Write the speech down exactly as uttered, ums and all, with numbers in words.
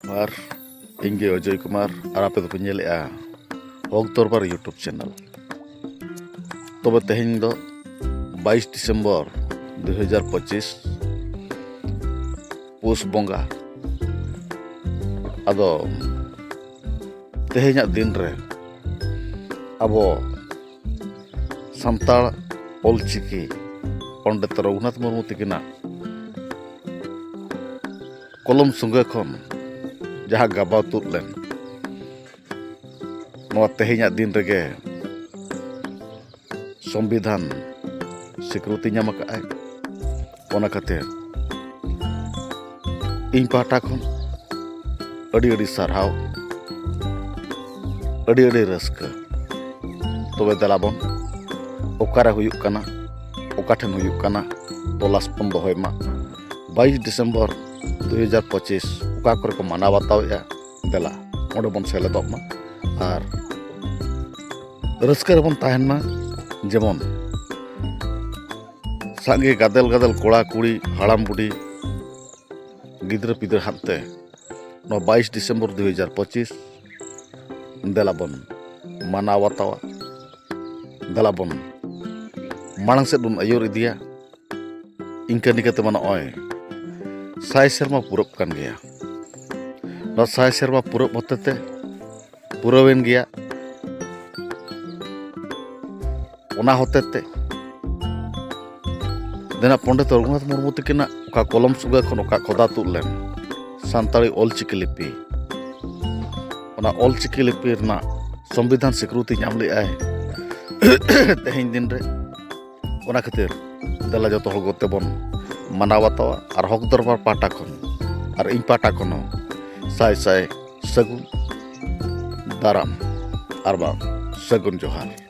ᱟᱨ ᱤᱧ ᱜᱮ ᱚᱡᱚᱭ ᱠᱩᱢᱟᱨ, ᱟᱨ ᱟᱯᱮ ᱫᱚᱯᱮ ᱧᱮᱞᱮᱫᱼᱟ ᱦᱚᱠ ᱫᱚᱨᱵᱟᱨ YouTube ᱪᱮᱱᱮᱞ᱾ ᱛᱚᱵᱮ ᱛᱮᱦᱮᱧ ᱫᱚ ᱵᱟᱭᱤᱥ ᱰᱤᱥᱮᱢᱵᱚᱨ ᱫᱩ ᱦᱟᱡᱟᱨ ᱯᱚᱸᱪᱤᱥ, ᱯᱩᱥ ᱵᱚᱸᱜᱟ᱾ ᱟᱫᱚ ᱛᱮᱦᱮᱧᱟᱜ ᱫᱤᱱ ᱨᱮ ᱟᱵᱚ ᱥᱟᱱᱛᱟᱲ ᱚᱞᱪᱤᱠᱤ ᱯᱚᱱᱰᱤᱛ ᱨᱚᱜᱷᱩᱱᱟᱛᱷ ᱢᱩᱨᱢᱩ ᱛᱤᱠᱤᱱᱟᱜ ᱠᱚᱞᱚᱢ ᱥᱩᱸᱜᱟᱹ ᱠᱷᱚᱱ ᱡᱟᱦᱟᱸ ᱜᱟᱵᱟᱣ ᱛᱩᱫ ᱞᱮᱱ, ᱱᱚᱣᱟ ᱛᱮᱦᱮᱧᱟᱜ ᱫᱤᱱ ᱨᱮᱜᱮ ᱥᱚᱝᱵᱤᱫᱷᱟᱱ ᱥᱤᱠᱨᱩᱛᱤ ᱧᱟᱢ ᱟᱠᱟᱫᱼᱟᱭ᱾ ᱚᱱᱟ ᱠᱷᱟᱹᱛᱤᱨ ᱤᱧ ᱯᱟᱦᱴᱟ ᱠᱷᱚᱱ ᱟᱹᱰᱤ ᱟᱹᱰᱤ ᱥᱟᱨᱦᱟᱣ, ᱟᱹᱰᱤ ᱟᱹᱰᱤ ᱨᱟᱹᱥᱠᱟᱹ᱾ ᱛᱚᱵᱮ ᱫᱮᱞᱟ ᱵᱚᱱ, ᱚᱠᱟᱨᱮ ᱦᱩᱭᱩᱜ ᱠᱟᱱᱟ, ᱚᱠᱟ ᱴᱷᱮᱱ ᱦᱩᱭᱩᱜ ᱠᱟᱱᱟ, ᱛᱚᱞᱟᱥ ᱵᱚᱱ ᱫᱚᱦᱚᱭ ᱢᱟ᱾ ᱵᱟᱭᱤᱥ ᱰᱤᱥᱮᱢᱵᱚᱨ ᱫᱩ ᱦᱟᱡᱟᱨ ᱯᱚᱸᱪᱤᱥ ᱚᱠᱟ ᱠᱚᱨᱮ ᱠᱚ ᱢᱟᱱᱟᱣ ᱵᱟᱛᱟᱣᱮᱫᱼᱟ, ᱫᱮᱞᱟ ᱚᱸᱰᱮ ᱵᱚᱱ ᱥᱮᱞᱮᱫᱚᱜ ᱢᱟ ᱟᱨ ᱨᱟᱹᱥᱠᱟᱹ ᱨᱮᱵᱚᱱ ᱛᱟᱦᱮᱱ ᱢᱟ᱾ ᱡᱮᱢᱚᱱ ᱥᱟᱸᱜᱮ ᱜᱟᱫᱮᱞ ᱜᱟᱫᱮᱞ ᱠᱚᱲᱟ ᱠᱩᱲᱤ, ᱦᱟᱲᱟᱢ ᱵᱩᱰᱷᱤ, ᱜᱤᱫᱽᱨᱟᱹ ᱯᱤᱫᱽᱨᱟᱹ ᱦᱟᱱᱛᱮ ᱱᱚᱣᱟ ᱵᱟᱭᱤᱥ ᱰᱤᱥᱮᱢᱵᱚᱨ ᱫᱩ ᱦᱟᱡᱟᱨ ᱯᱚᱸᱪᱤᱥ ᱫᱮᱞᱟ ᱵᱚᱱ ᱢᱟᱱᱟᱣ ᱵᱟᱛᱟᱣᱟ, ᱫᱮᱞᱟ ᱵᱚᱱ ᱢᱟᱲᱟᱝ ᱥᱮᱫ ᱵᱚᱱ ᱟᱹᱭᱩᱨ ᱤᱫᱤᱭᱟ᱾ ᱤᱱᱠᱟᱹ ᱱᱤᱠᱟᱹ ᱛᱮᱢᱟ ᱱᱚᱜᱼᱚᱭ ᱥᱟᱭ ᱥᱮᱨᱢᱟ ᱯᱩᱨᱟᱹᱜ ᱠᱟᱱ ᱜᱮᱭᱟ᱾ ᱱᱚᱣᱟ ᱥᱟᱭ ᱥᱮᱨᱢᱟ ᱯᱩᱨᱟᱹᱜ ᱦᱚᱛᱮ ᱛᱮ, ᱯᱩᱨᱟᱹᱣᱮᱱ ᱜᱮᱭᱟ᱾ ᱚᱱᱟ ᱦᱚᱛᱮ ᱛᱮ ᱫᱮᱱᱟ ᱯᱚᱱᱰᱤᱛ ᱨᱚᱜᱷᱩᱱᱟᱛᱷ ᱢᱩᱨᱢᱩ ᱛᱤᱠᱤᱱᱟᱜ ᱚᱠᱟ ᱠᱚᱞᱚᱢ ᱥᱩᱜᱟᱹ ᱠᱷᱚᱱ ᱚᱠᱟ ᱠᱷᱚᱫᱟ ᱛᱩᱫ ᱞᱮᱱ ᱥᱟᱱᱛᱟᱲᱤ ᱚᱞᱪᱤᱠᱤ ᱞᱤᱯᱤ, ᱚᱱᱟ ᱚᱞᱪᱤᱠᱤ ᱞᱤᱯᱤ ᱨᱮᱱᱟᱜ ᱥᱚᱝᱵᱤᱫᱷᱟᱱ ᱥᱤᱠᱨᱩᱛᱤ ᱧᱟᱢ ᱞᱮᱫᱼᱟᱭ ᱛᱮᱦᱮᱧ ᱫᱤᱱ ᱨᱮ᱾ ᱚᱱᱟ ᱠᱷᱟᱹᱛᱤᱨ ᱫᱮᱞᱟ ᱡᱚᱛᱚ ᱦᱚᱲ ᱠᱚᱛᱮ ᱵᱚᱱ ᱢᱟᱱᱟᱣ ᱵᱟᱛᱟᱣᱟ᱾ ᱟᱨ ᱦᱚᱠ ᱫᱚᱨᱵᱟᱨ ᱯᱟᱦᱴᱟ ᱠᱷᱚᱱ ᱟᱨ ᱤᱧ ᱯᱟᱦᱴᱟ ᱠᱷᱚᱱ ᱦᱚᱸ ᱥᱟᱭ ᱥᱟᱭ ᱥᱟᱹᱜᱩᱱ ᱫᱟᱨᱟᱢ ᱟᱨ ᱵᱟᱝ ᱥᱟᱹᱜᱩᱱ ᱡᱚᱦᱟᱨ᱾